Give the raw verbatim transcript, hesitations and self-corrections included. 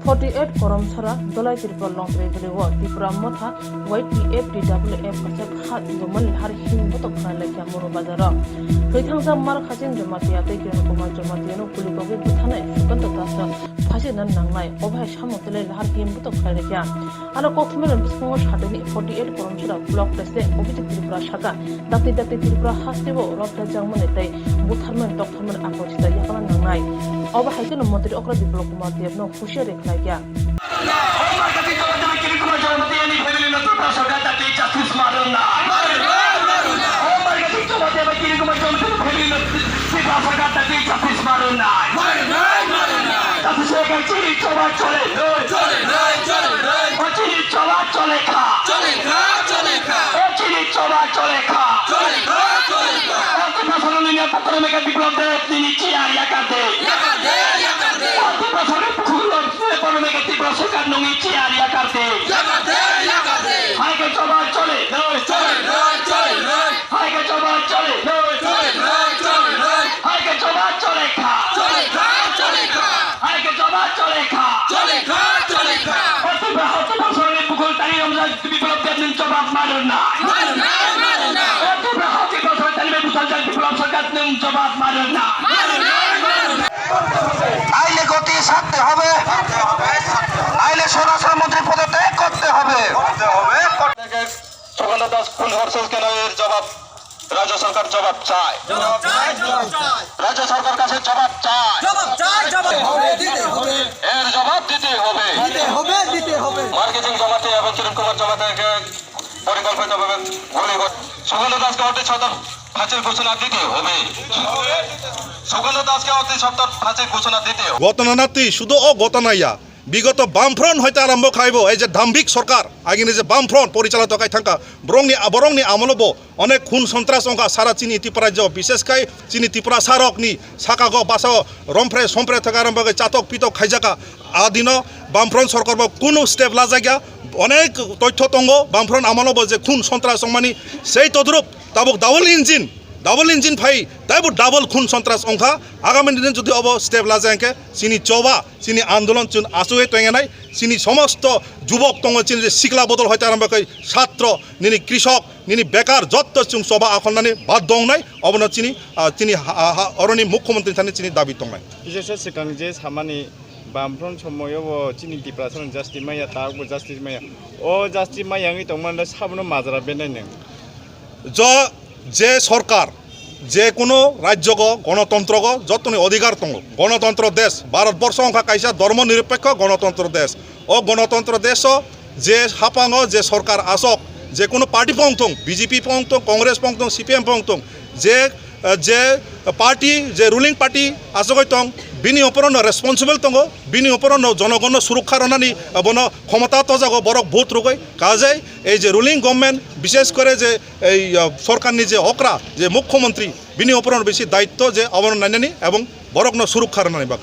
Forty eight Koromsora Dolai Tripura Longtrai Valley o Tipra Motha Y T F T W F kaisa kha tongmani lahar him botok khlai laikha Moro Bazar o. Thwi thangjak Mar Khaching Jamatia tei Kiran Kumar Jamatia no guli kogwi butharnai Sukanta Das no phasi nan nangnai, obo hai samung twi lai lahar him botok khlai laikha. Ano kokthumani bwskango satini forty eight Koromsora Block President Obijit Tripura saka, dakti dakti Tripura hasteo rwphlaijakmani tei butharmani toktharmani akol sida yakla nangnai. Obo hai kheno Montri Okra Biplab Kumar Deb no husiari khlaikha. Chini choba chole noi. Chole noi, chole noi. O chini choba chole kha. Chole kha, chole kha. O chini choba chole kha. Chole kha, chole kha. O Tipra Motha ni Biplab Deb nini chair yakar de. Yakar de, yakar de. O Tipra Motha ni Biplab Deb nini chair yakar de. Yakar de, yakar de. Hai khe choba chole noi. Chole noi, chole noi. Hai khe choba chole noi. Chole noi, chole noi. Hai khe choba chole kha. Chole kha, chole kha. Hai khe choba chole kha. Chole kha, chole kha. O Tipra, o Tipra Motha ni bukhul tari romjak Biplab Deb nwng jobab ma rwnai. Ma rwnai, ma rwnai. O Tipra, o Tipra Motha ni bukhul tari bukhul jak Biplab Sarkar nwng jobab ma rwnai. Ma rwnai, ma rwnai. আইলে গতি সারতে হবে, আইলে স্বরাষ্ট্রমন্ত্রী পদত্যাগ করতে হবে। সুকান্ত দাস খুন হর্ষেস কেন এর জবাব রাজ্য সরকার জবাব চায়। জবাব চাই, জবাব চাই। রাজ্য সরকার কাছে জবাব চায়। জবাব চাই, জবাব হবে, দিতে হবে। এর জবাব দিতে হবে। দিতে হবে, দিতে হবে। মার্কেজিং জমাতে এবং কিরণ কুমার জমাতে পরিকল্পিতভাবে গুলি করে সুকান্ত দাসকে অতি সত্বর ফাঁসির ঘোষণা দিতে হবে। সুকান্ত দাসকে অতি সত্বর ফাঁসির ঘোষণা দিতে হবে। ঘটনা নাতি শুধু ও ঘটনা ইয়া। Bigoto Bamfront hoite arombo khaibo, ei je Dambik Sorkar, agini je Bamfront porichalato khai thangkha, borokni, borokni amolo bo onek khun sontras ongkha sara chini Tripura rajyo, bishesh khai chini Tripura sarokni sakago basao rompre sompre thwk arombo khe chatok pitok khaijakha. A dino Bamfront Sorkar bo kunu step lajakya, onek toithyo tongo Bamfront amolo bo je khun sontras ongmani sei todrup tabuk double engine, double engine phai taibo double khun sontras ongkha. Agami dino jodi obo step lajak hwnkhe chini choba chini andolon chwng achugwi tongyanai, chini somosto jubok tongo, chini je sikla bodol hoite arombo khe satro, nini krishok, nini bekar jotto chwng choba akhornani baddo wngnai, obono chini, ah, chini ha, ha, ha, oroni mukhyamantri thani chini dabi tongnai. Bishesh khe swkang je samani Bamfront somoyo bo chini Tiprasarok justice maya, tabukbo justice maya. O justice maya wngwi tongmani sabono majra benai nwng. Jo, je sorkar, je kuno rajyogo gonotontrogo jotoni odhikar tongo. Gonotontro desh, Bharat borsho wngkha kaisa dhormo niripekho gonotontro desh. O gonotontro desho je haphango je sorkar asok, je kuno party phongthong, B J P phongthong, Congress phongthong, C P M phongthong, je, je party, je ruling party asogoi tong, bini oporono responsible tongo, bini oporono jonogonno surukha rwnani bono khomota tojago borok vote rwgwi. Kajai ei je ruling government, bishesh kore je ei, ah, sorkarni je okra, je mukhyamantri, bini opor bisi daitto je abono nainani ebong borokno surukha rwnani bagwi.